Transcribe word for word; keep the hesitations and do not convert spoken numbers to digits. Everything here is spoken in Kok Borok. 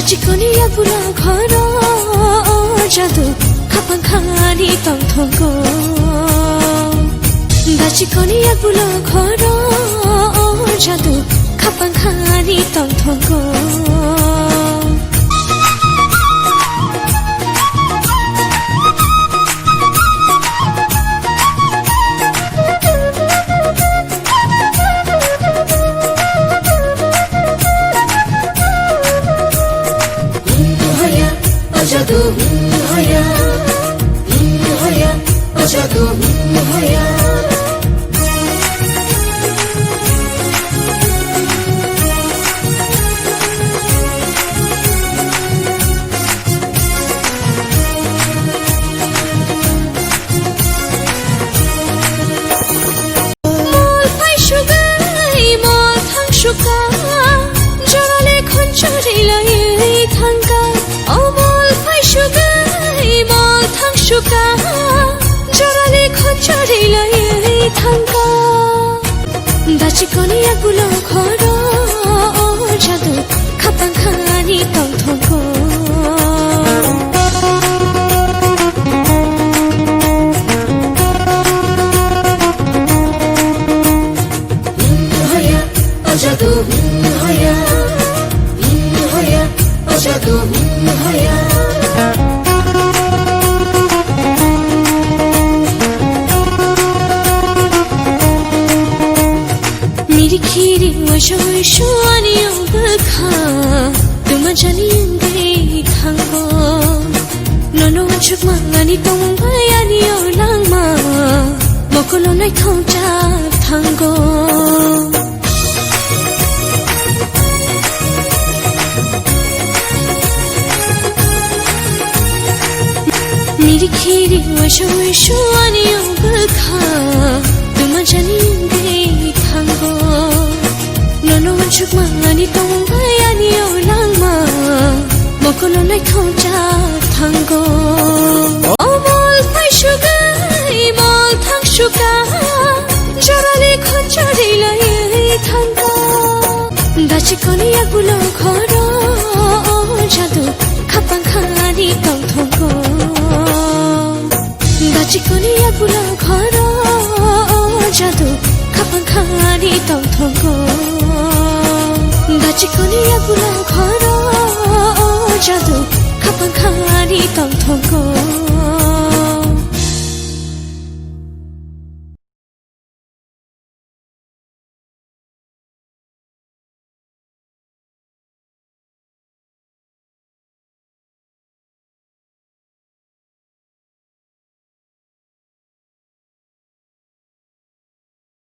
Chikoni yagulo khoro, o jadu khapang khani tongthongo. Da chikoni yagulo khoro, o jadu khapang khani tongthongo. Hoya, o jadu, hoya, hoya, o jadu, hoya. Mol phai sugai, mol thang suka, jorale khonchari lai thangka. O mol phai sugai, mol thang suka, jorale khonchari lai thangka. Da chikoni yagulo khoro, o jadu khapang khani tongthongo. Hoya, o jadu, hoya, hoya, o jadu, hoya. Miri khiri waisho waisho ani o bwkha, tuma jani wngwi thango. Nono uansukma ani tongmung bai ani o langma, mokolo naithok jak thango. Miri khiri waisho waisho ani o bwkha, tuma jani wngwi thango. Nono uansukma ani tongmung bai ani o langma, mokolo naithok jak thango. O mol phai sugai, mol thang suka, jorale khonchari lai thangka. Da chikoni yagulo khoro, o jadu khapang khani tongthongo. Da chikoni yagulo khoro, o jadu khapang khani tongthongo. Da chikoni yagulo khoro, o jadu khapang khani tongthongo.